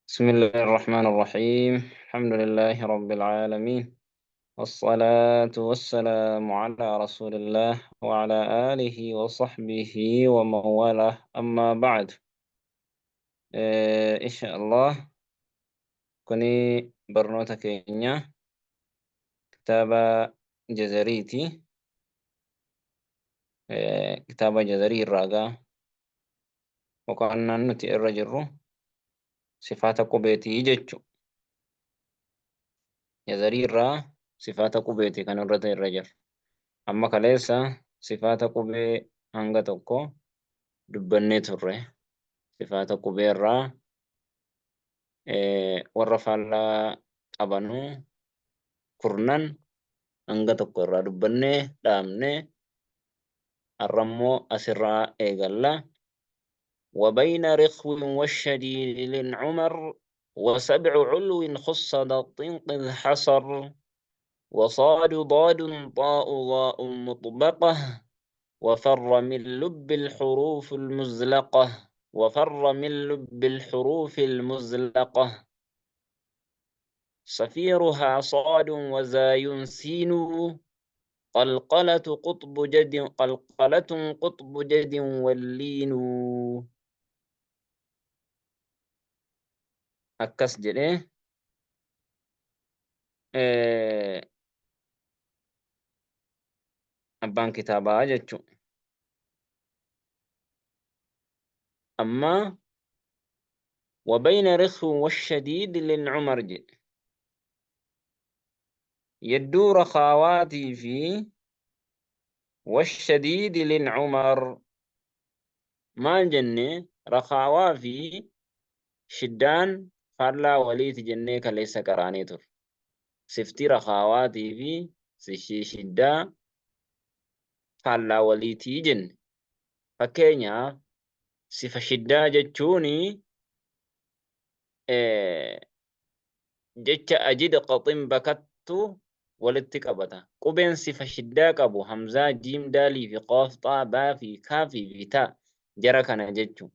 بسم الله الرحمن الرحيم. الحمد لله رب العالمين، والصلاة والسلام على رسول الله وعلى آله وصحبه ومن والاه. أما بعد، إن شاء الله kuni barnoota keenya kitaaba Jazariiti. Kitaaba Jazarii irraa gaa boqonnaan nuti irra jirru sifaata qubeetii jechu. Jazarii irraa sifaata qubeetii kan irra irra jirru. Amma kaleessa sifaata qubee hanga tokko dubbannee turre. Sifaata qubee irraa warra faallaa qabanuu kurnan hanga tokko irraa dubbannee dhaabne. Har'a immoo asirraa eegalla. وبين رخو والشديد للعمر وسبع علو خص ضغط قذ حصر وصاد ضاد طاء ضاء مطبقة وفر من لب الحروف المزلقة وفر من لب الحروف المزلقة صفيرها صاد وزاي سين قلقلة قطب جد قلقلة قطب جد واللين. Akkas jedhee abbaan kitaabaa jechuudha. Amma wabayna rikhu washadiid lilcumar jedhe, yedduu rakaawaatii fi washadiid lilcumar maal jenne? Rakaawaa fi shiddaan faallaa waliiti jennee kaleessa qaraanee turre. Siftii rakaawaatii fi sishii shiddaa faallaa waliitii jenne. Fakkeenyaaf, sifa shiddaa jechuun jecha ajid qaxin bakattu walitti qabata. Qubeen sifa shiddaa qabu hamzaa, jiim, daalii fi qaaf, xaa, baa fi kaafii fi taa, jara kana jechuun.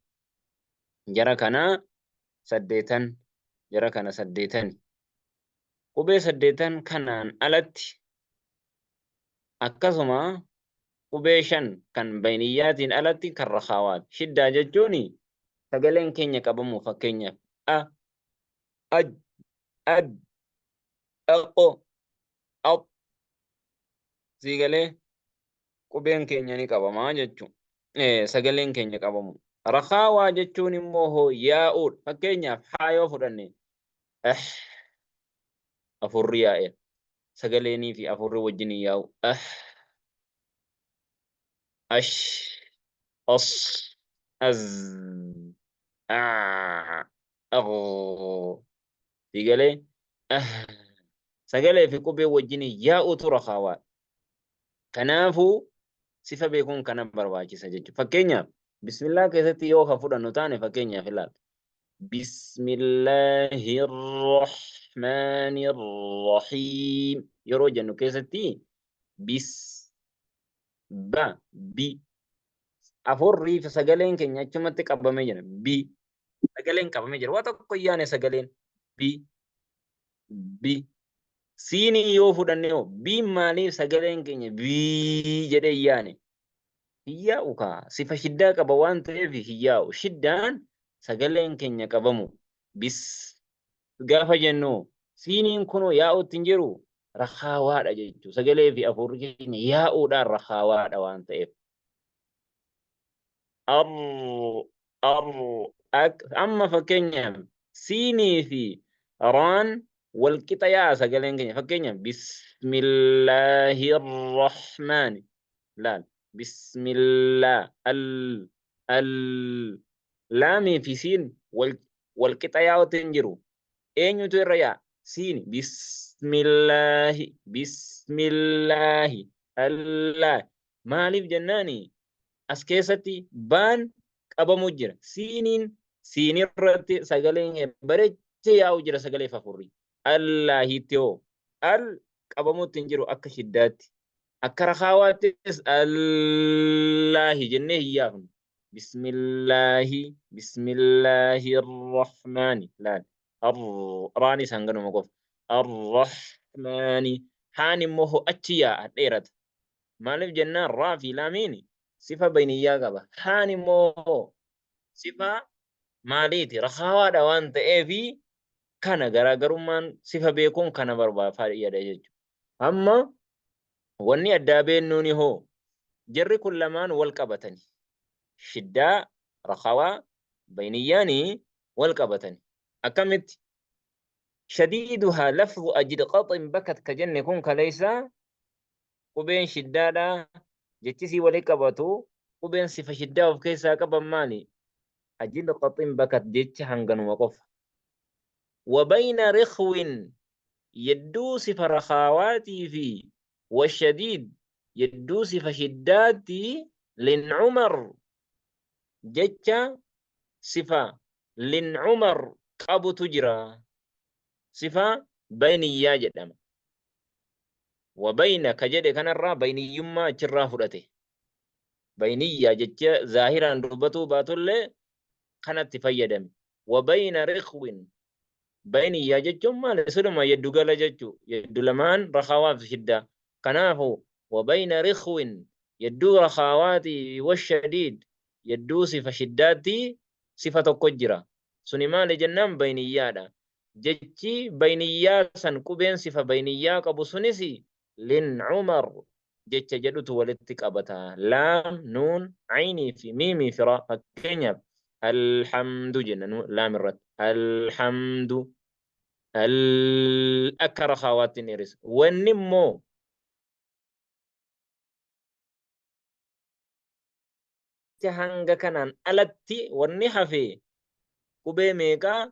Jara kana saddeetan, jara kana saddeetani. Qubee saddeetan kanaan alatti akkasuma qubee shan kan bayniyyaatiin alatti kan rakaawaati. Shiddaa jechuun sagaleen keenya qabamu, fakkeenyaaf a, aj, ad, aqo, aq, siigalee qubeen keenya ni qabamaa jechuudha. Sagaleen keenya qabamu. Rakaawaa jechuun immoo hoo yaa'uudha. Fakkeenyaaf haa yoo fudhanne, afurri yaa'eera. Sagaleenii fi afurri wajjin yaa'u. Ash, as, az, a, agh. Siigalee sagalee fi qubee wajjin yaa'utu rakaawaadha. Kanaafuu sifa beekuun kana barbaachisa jechuudha. Fakkeenyaaf bismillaa keessatti yoo kan fudhannu taane, fakkeenyaaf ilaala. Bismillahirrahmanirrahiim yeroo jennu keessatti bis, ba, bi, afurrii fi sagaleen keenya achumatti qabamee jira. Bi sagaleen qabamee jira. Waa tokko yaane sagaleen bi bi. Siinii yoo fudhanne hoo, biin maaliif sagaleen keenya bii jedhee yaane? Hin yaa'u kaa, sifa shiddaa qaba waan ta'eef hin yaa'u. Shiddaan sagaleen keenya qabamu. Bis gaafa jennu siiniin kunoo yaa'utti hin jiru, rakaawaadha jechuudha. Sagalee fi afurri keenya yaa'uudhaan rakaawaadha waan ta'eef. Ar, ar, ak. Amma fakkeenyaaf siinii fi raan wal qixa yaa'a sagaleen keenya. Fakkeenyaaf bismillaahirrahmaani. Laal. Bismillah. Al, al. Laamii fi siin wal wal qixa yaa'utti hin jiru. Eenyutu irra yaa'a? Siini. Bismillaahi. Bismillaahi. Allah. Maaliif jennaani, as keessatti baan qabamu jira. Siiniin siinirratti sagaleen bareechee yaa'u jira, sagalee afurri. Allaahitti hoo al qabamutti hin jiru akka shiddaatti. Akka rakaawaattis Allaahi jennee hin yaafnu. Bismillaahi, bismillaahi rahmaani laal. Raanis hanganuma qofa. Arrahmaani. Haan immoo ho'achi yaa'a dheerata. Maaliif jennaan raa fi laamiin sifa bayniyyaa qaba. Haan immoo sifa maaliiti? Rakaawaadha waan ta'eefi kana garaagarummaan sifa beekuun kana barbaada jechuudha. Amma wanni addaa beennuuni hoo jarri kun lamaan wal qabatani. Shiddaa, rakawaa, bayniyyaani wal qabatani. Akkamitti? Shadiiduhaa lafzu ajid qaxin bakat ka jenne kun kaleessa qubeen shiddaadha jechisii wali qabatu qubeen sifa shiddaa of keessaa qaban maali? Ajid qaxin bakat jecha hanganuma qofa. Wabayna rikhwin yedduu sifa rakhaawaatii fi washadiid yedduu sifa shiddaatti lin Umar jecha sifa lin Umar qabutu jira. Sifa bayniyyaa jedhama. Wabayna ka jedhe kanarraa bayniyyummaa achirraa fudhate. Bayniyyaa jecha zaahiraan dubbatuu baatullee kanatti fayyadame. Wabayna rikhwin bayniyyaa jechuun maali? Siluma yeddu gala jechuu. Yeddu lamaan rakhaawaa fi shiddaa. Kanaafu wabayna rikhwin yedduu rakhaawaatii washadiid yedduu sifa shiddaatti sifa tokko jira. Suni maali jennaan bayniyyaadha. Jechi bayniyyaa san qubeen sifa bayniyyaa qabu sunis lin Umar jecha jedhutu walitti qabata. Laam, nuun, aynii fi miimii fi raa. Fakkeenyaaf alhamdu jenna laam irratti. Alhamdu al akka rakaawaatti hin dheeressa. Wanni immoo hanga kanaan alatti wanni hafe qubee meeqaa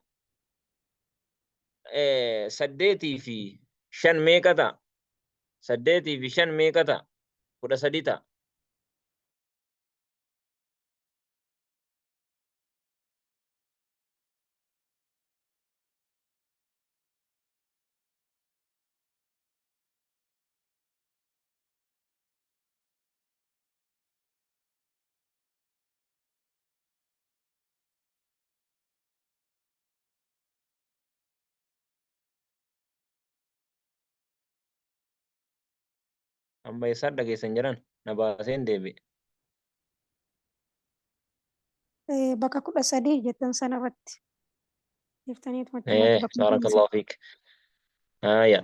8 fi 5 meeqa ta'a? 8 fi 5 meeqa ta'a? 13 ta'a. Amma isaan dhageessan jiran na baaseen deebi'e. Bakka 13 jettan sana irratti. Jettaniitu achumatti bakka Barakallahu fiik. Haya.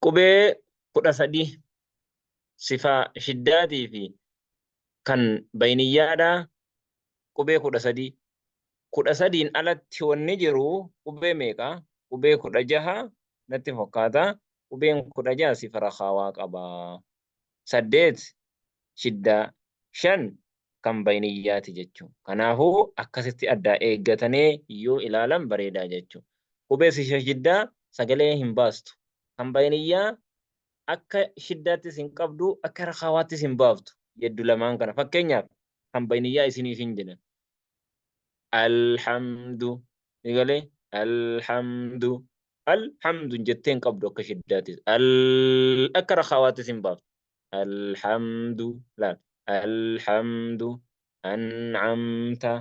Qubee 13 sifa shiddaatii fi kan bayniyyaadhaa qubee 13. 13n alatti wanni jiru qubee meeqa? Qubee 16 natti fakkaata. Qubeen 16 sifa rakaawaa qaba. 8 shiddaa, 5 kan bayniyyaati jechuudha. Kanaafuu akkasitti addaa eeggatanii yoo ilaalan bareedaa jechuudha. Qubee sifa shiddaa sagalee hin baastu. Kan bayniyyaa akka shiddaattis hin qabdu, akka rakaawaattis hin baaftu. Yeddu lamaan kana. Fakkeenyaaf kan bayniyyaa isiniif hin jedhan. Alhamdu. Ni galee? Alhamdu. Alhamdu jettee hin qabdu akka shiddaattis. Al akka rakaawaattis hin baaftu. Alhamdu. Laal. Alhamdu. An'amta.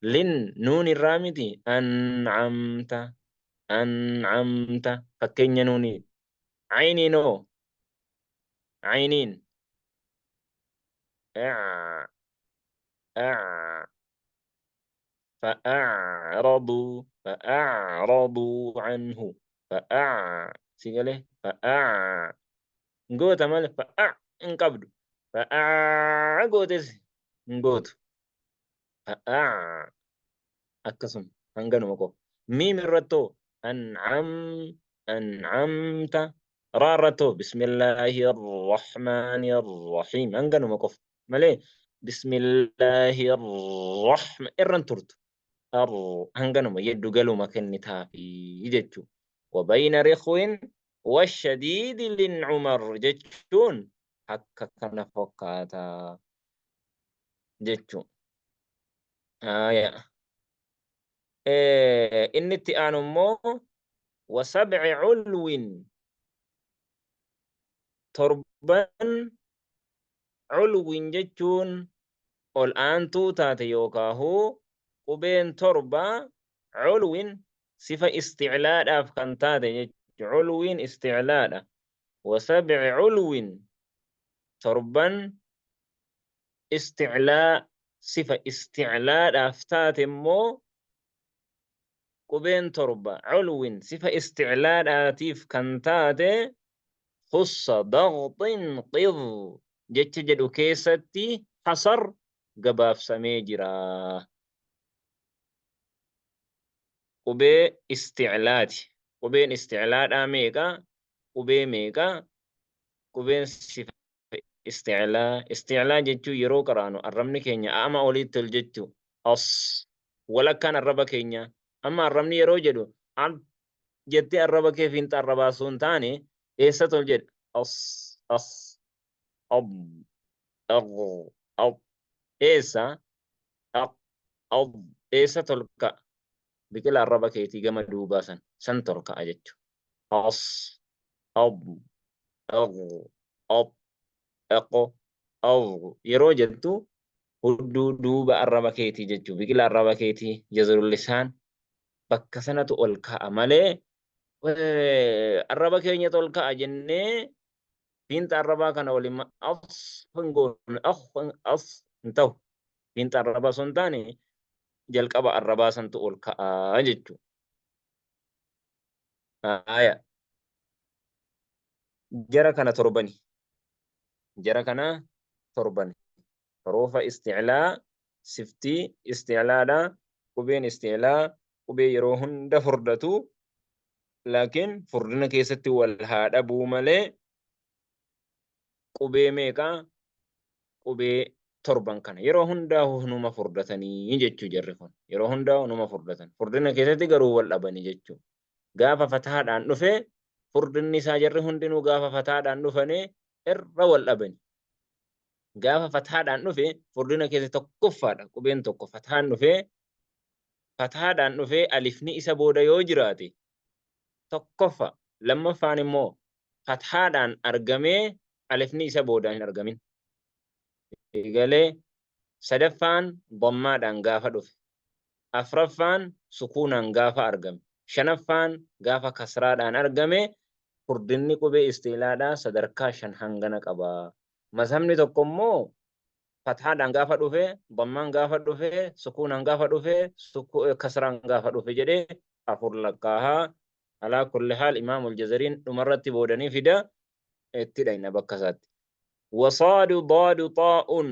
Lin nuun irraa miti. An'amta. An'amta. Fakkeenya nuunii. Ayniin hoo? Ayniin. Aa. Aa. فأعرضوا فأعرضوا عنه فأع سيقاله فأع نقوت مال فأع انقبض فأع قوتس نقوت فأع أكسم هنغنو مكو ميم الرتو أنعم أنعمت رارتو بسم الله الرحمن الرحيم هنغنو مكو مالي بسم الله الرحمن إرن ترت hanganuma yeddu galuma kennitaafi jechuu. Wabayna rikhwin washadiidi lin Umar jechuun akka kana fakkaataa jechuu. Aya. Inni itti aanu immoo wasabci culwin torban culwin jechuun ol aantuu taate yookaahuu Qubeen torba culwin sifa isticlaadhaaf kan taate jechuudha. Culwin isticlaadha. Wa sab'i culwin torban isticlaa sifa isticlaadhaaf taate immoo qubeen torba culwin sifa isticlaadhaatiif kan taate khussa dagxin qidh jecha jedhu keessatti hasar gabaabsamee jira. Qubee isticlaati. Qubeen isticlaadhaa meeqa? Qubee meeqa? Qubeen sifa isticlaa. Isticlaa jechuun yeroo qaraanu arrabni keenya ama olitti ol jechuu. As walakkaan arraba keenya. Amma arrabni yeroo jedhu an jettee arraba kee fiinxa arrabaa osoo hin taane eessatti ol jedha? As as ab ag ab eessa? Aq ab eessatti ol ka'a? Biqila arraba keetii gama duubaa san santu ol ka'a jechuudha. As ab ag ab aq ag yeroo jettu hudduu duuba arraba keetii jechuudha. Biqila arraba keetii jazrul lisaan bakka sanatu ol ka'a malee arraba keenyatu ol ka'a jennee fiinxa arrabaa kana waliin as hin goonu as hin ta'u. Fiinxa arrabaa osoo hin taane jalqaba arrabaa santu ol ka'a jechuudha. Haaya. Jara kana torbani. Jara kana torbani. Huruufa isticlaa siftii isticlaadha. Qubeen isticlaa qubee yeroo hunda furdatu laakiin furdina keessatti wal haa dhabuu malee qubee meeqa qubee torban kana yeroo hundaa numa furdatanii jechuu jarri kun yeroo hundaa numa furdatan furdina keessatti garuu wal dhabanii jechuu gaafa fatahaadhaan dhufe furdinni isaa jarri hundinuu gaafa fatahaadhaan dhufanii irra wal dhabani gaafa fatahaadhaan dhufe furdina keessa tokkoffaadha qubeen tokko fatahaan dhufee fatahaadhaan dhufee alifni isa booda yoo jiraate tokkoffa lammaffaan immoo fatahaadhaan argamee alifni isa boodaan hin argamin eegalee sadaffaan dammaadhaan gaafa dhufe afraffaan sukuunaan gaafa argame shanaffaan gaafa kasraadhaan argame furdinni qubee istiilaadhaa sadarkaa shan hangana qaba. Mazhabni tokko immoo fathaadhaan gaafa dhufe, dammaan gaafa dhufe, sukuunaan gaafa dhufe, kasraan gaafa dhufe jedhee afur lakkaahaa. Alaa kulli haal Imaamul Jazariin dhumarratti boodanii fida itti dhayna bakka isaatti. Wasaadu daadu xaa'un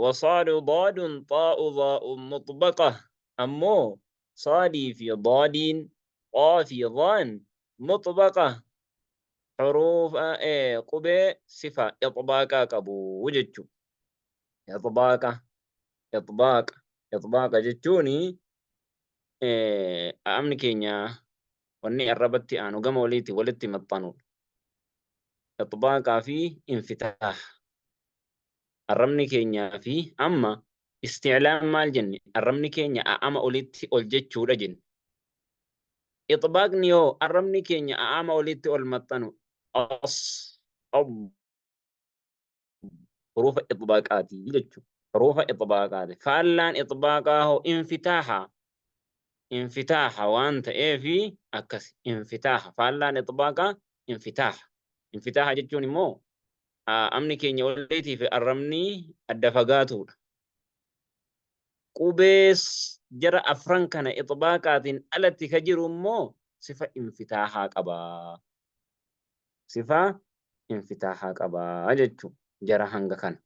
wasaadu daadun xaa'u dhaa'un mutbaqa ammoo saadii fi daadiin xaa fi dhaan mutbaqa huruufa qubee sifa ixbaaqaa qabu jechuudha. Ixbaaqa ixbaaqa ixbaaqa jechuun amni keenya wanni arrabatti aanu gama waliitti walitti maxxanudha. Ixbaaqaa fi infitaaha. Arrabni keenyaa fi amma isticlaan maal jenne arrabni keenya a'ama olitti ol jechuudha jenne. Ixbaaqni yoo arrabni keenya a'ama olitti ol maxxanu as ab hurufa ixbaaqaati jechuudha. Hurufa ixbaaqaati. Faallaan ixbaaqaa hoo infitaaha. Infitaaha waan ta'eefi akkas infitaaha. Faallaan ixbaaqaa infitaaha. Infitaaha jechuun immoo amni keenya oliitii fi arrabni adda fagaatuudha. Qubees jara afran kana ixbaaqaatiin alatti ka jiru immoo sifa infitaahaa qaba. Sifa infitaahaa qaba jechuudha jara hanga kana.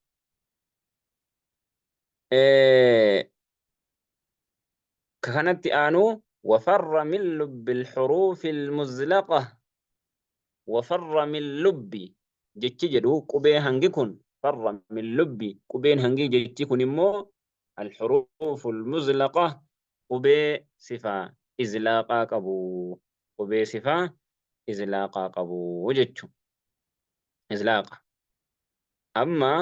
Ka kanatti aanu wafarra min lubbi alxuruufi almuzlaqa wafarra min lubbi jechi jedhu qubee hangi kun farra min lubbi qubeen hangi jechi kun immoo alxuruufu almuzlaqa qubee sifa izlaaqaa qabu qubee sifa izlaaqaa qabu jechu izlaaqa amma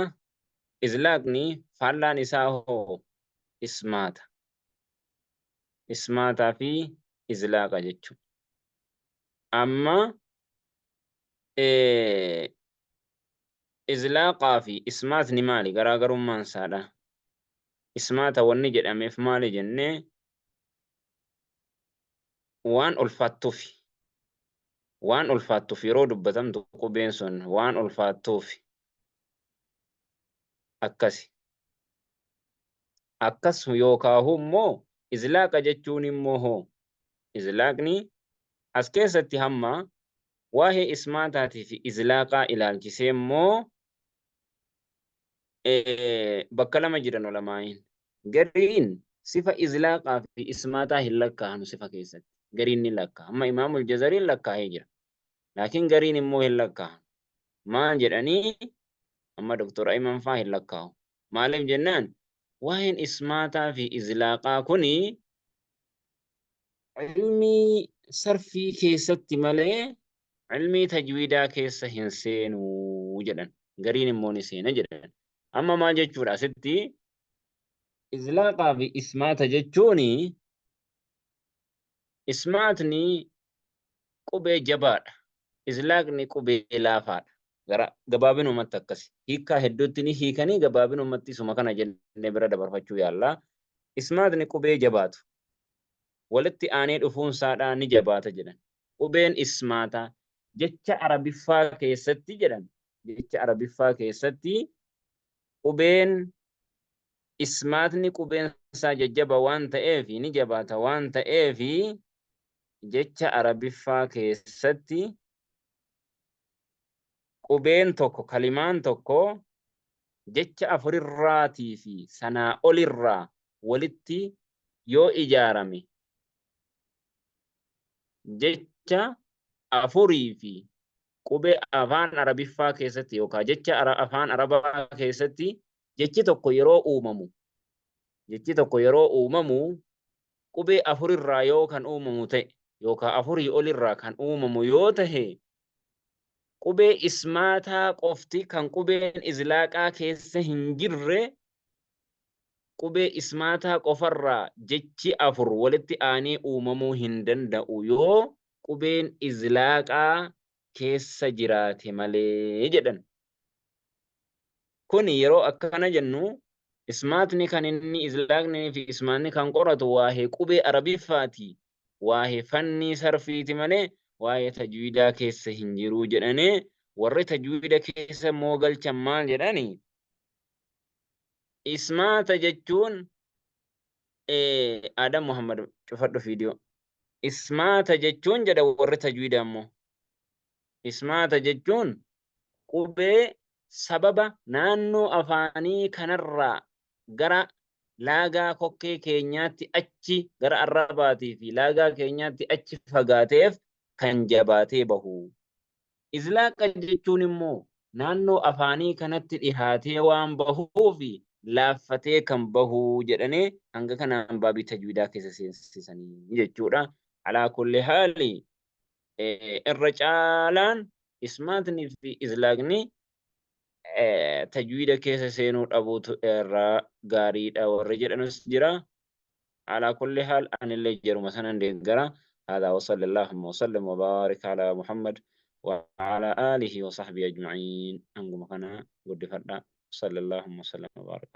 izlaaqni faallaan isaa hoo ismaata ismaataa fi izlaaqa jechu amma izlaaqaa fi ismaatni maali garaagarummaan isaadha Ismaata wanni jedhameef maali jennee waan ulfaattuufi. Waan ulfaattuuf yeroo dubbatamtu qubeen sun waan ulfaattuufi. Akkasi. Akkas yookaahu immoo izlaaqa jechuun immoo hoo izlaaqni as keessatti hamma waa'ee ismaataatii fi izlaaqaa ilaalchisee immoo bakka lama jiran ulamaa'iin. Gariin sifa izlaaqaa fi ismaataa hin lakkaa'anu sifa keessatti. Gariin ni lakkaa'a. Amma Imaamul Jazariin lakkaa'ee jira. Laakiin gariin immoo hin lakkaa'anu. Maal jedhanii amma Doktor Ayman faa hin lakkaa'u. Maaliif jennaan waa'een ismaataa fi izlaaqaa kuni ilmii sarfii keessatti malee ilmii tajwiidaa keessa hin seenuu jedhan. Gariin immoo ni seena jedhan. Amma maal jechuudha asitti izlaaqaa fi ismaata jechuun ismaatni qubee jabaadha. Izlaaqni qubee laafaadha. Gara gabaabinumatti akkasi. Hiikkaa hedduutti ni hiikanii gabaabinumatti isuma kana jennee bira dabarfachuu yaalla. Ismaatni qubee jabaatu. Walitti aanee dhufuun isaadhaa ni jabaata jedhan. Qubeen ismaataa jecha Arabiffaa keessatti jedhan. Jecha Arabiffaa keessatti qubeen ismaatni qubeen isaa jajjaba waan ta'eef ni jabaata waan ta'eef jecha Arabiffaa keessatti qubeen tokko kalimaan tokko jecha afurirraatii fi sanaa olirraa walitti yoo ijaarame jecha afurii fi qubee afaan Arabiffaa keessatti yookaan jecha afaan Arabaa keessatti jechi tokko yeroo uumamu jechi tokko yeroo uumamu qubee afurirraa yoo kan uumamu ta'e yookaan afurii olirraa kan uumamu yoo ta'e qubee ismaataa qofti kan qubeen izlaaqaa keessa hin jirre qubee ismaataa qofarraa jechi afur walitti aanee uumamuu hin danda'u yoo qubeen izlaaqaa keessa jiraate malee jedhan. Kuni yeroo akkana jennu ismaatni kan inni izlaaqni fi ismaatni kan qoratu waa'ee qubee Arabiffaati waa'ee fannii sarfiiti malee waa'ee tajwiidaa keessa hin jiruu jedhanii warri tajwiida keessa immoo galchan maal jedhani ismaata jechuun Adam Muhammad cufadhu viidiyoo ismaata jechuun jedha warri tajwiida immoo ismaata jechuun qubee sababa naannoo afaanii kanarraa gara laagaa kokkee keenyaatti achi gara arrabaatii fi laagaa keenyaatti achi fagaateef kan jabaatee bahu. Izlaaqa jechuun immoo naannoo afaanii kanatti dhihaatee waan bahuuf laaffatee kan bahu jedhanii hanga kanaan baabii tajwiidaa keessa seensisanii jechuudha. Alaa kulli haali irra caalaan ismaatni fi izlaaqni tajwiida keessa seenuu dhabuutu irraa gaariidha warri jedhanus jira. Alaa kulli haal anillee jeruma sanan deeggara. هذا وصلى اللهم وسلم وبارك على محمد وعلى آله وصحبه أجمعين. أنقم كنا قد فردا صلى اللهم وسلم وبارك.